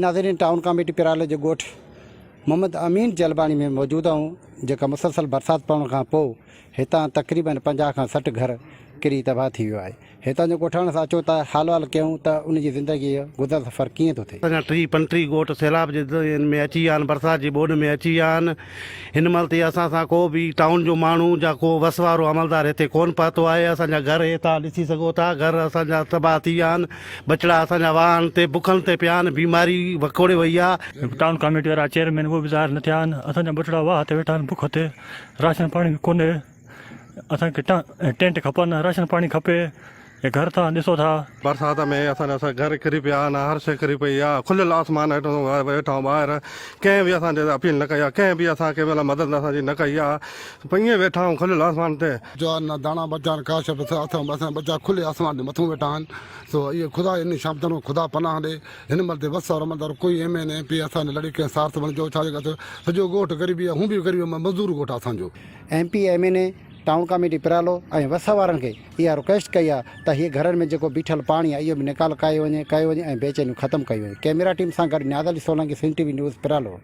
ناظرين town committee پرالي جي ڳوٺ محمد امين جلباڻي ۾ موجود آهيون جيڪا مسلسل برسات پوڻ کان پوء هتان تقريبن 50 کان 60 گهر ڪري تباهه ٿي ويو آهي هتان جو ڳوٺاڻن سان اچو ته حال احوال ڪيون ته ان جي زندگي جو گذر سفر ڪيئن ٿو ٿئي. اسان جا ٽيهه پنٽيهه ڳوٺ سيلاب جي ۾ اچي ويا آهن برسات جي ٻوڏ ۾ اچي ويا آهن هن مهل تائين اسان سان ڪو به ٽائون جو ماڻهو يا ڪو وس وارو عملدار هتي ڪونه پهتو آهي اسان جا گهر هي توهان ڏسي سگهو ٿا گهر اسان جا تباهه ٿي ويا آهن ٻچڙا اسان جا واهن تي بکن تي پيا آهن بيماري وڪوڙي وئي آ. ٽائون ڪاميٽي وارا چيئرمين اهي به ظاهر نه ٿيا آهن اسان جا ٻچڙا واهه تي ويٺا آهن بک تي راشن پاڻي به ڪونهي اسان کي ٽينٽ کپن راشن پاڻي کپي هي گهر توهان ڏسو ٿا. برسات ۾ اسان جا سڀ گهر ڪري پيا آهن هر شيء ڪري پئي آ کليل آسمان هيٺ ويٺا آهيون ٻاهر ڪنهن به اسان جي اپيل نه ڪئي آ ڪنهن به اسان کي مطلب مدد اسان جي نه ڪئي آ ائين ويٺا آهيون کليل آسمان تي. جوار نه داڻا بچا آهن ڪا شيء بس اسان اسان ٻچا کلي آسمان جي مٿون ويٺا آهن سو اهي خدا ان شام تنو خدا پناهه ڏي هن مهل تي وس وارو عملدار ڪوئي ايم اين ايم پي اسان جي لڙي ڪنهن سارٿ بڻجو ڇا جي سڄو ڳوٺ غريبي آهي هون به غريب مزدور ڳوٺ آهي اسان جو. M P M N A town committee Paralo ۽ وس وارن کي اها رڪويسٽ ڪئي آهي ته هي گهرن ۾ جيڪو بيٺل پاڻي آهي اهو به نيڪال ڪيو وڃي ڪيو وڃي ۽ بيچينيون ختم ڪيون وڃن ڪئميرا ٽيم سان گڏ Niaz Ali Solangi Sindh T V news Paralo.